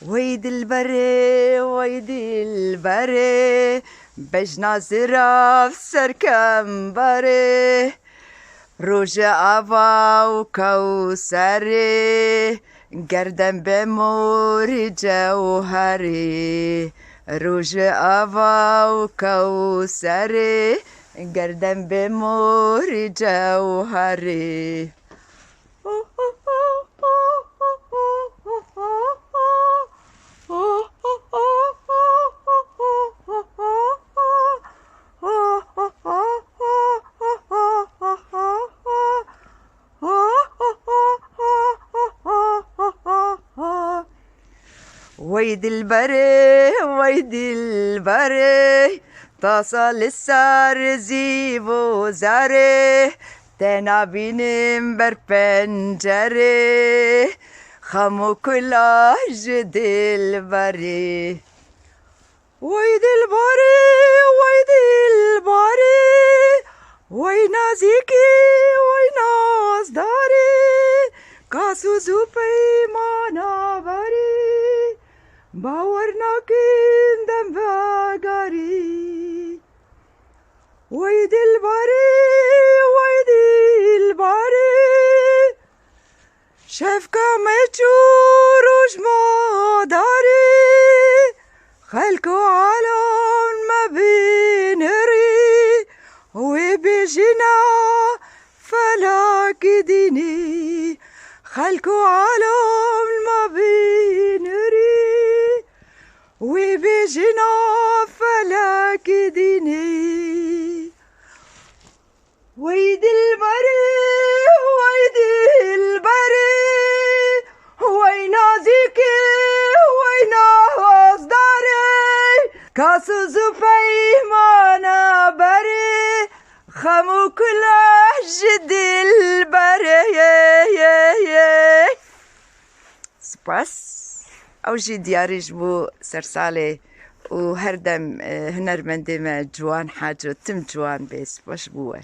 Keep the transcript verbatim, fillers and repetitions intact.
Wey dilberê, wey dilberê, bejna zirav serkembarê. Roje ava û kewserê, gerdem be morî cewherê. Roje ava û kewserê, gerdem be morî cewherê. Wey dilberê, wey dilberê, tasa li ser zîv û zerê, te nabînim ber pencerê, xem û kula ji dilberê. Wey dilbarê, wey dilbarê, wey nazîkî, wey nazdarê, ka soz û peymana berê, bawer nakin dem vegerî. Wey dilbarê, wey dilbarê, şefka me çû roj ma darê, xelk û alam me binirî, wê bêjina felakî dînî, xelk û alam me binirî, wê bêjina felakî dînî. Wey dilberê, wey dilberê, wey nazîkê, wey nazdarê, ka soz û peymana berê, xem û kula ji dilberê. Spas. Ew jî diyarî ji bo sersalê û her dem, e, hunermendê me Ciwan Haco, tim ciwan bê. Spas ji bo we.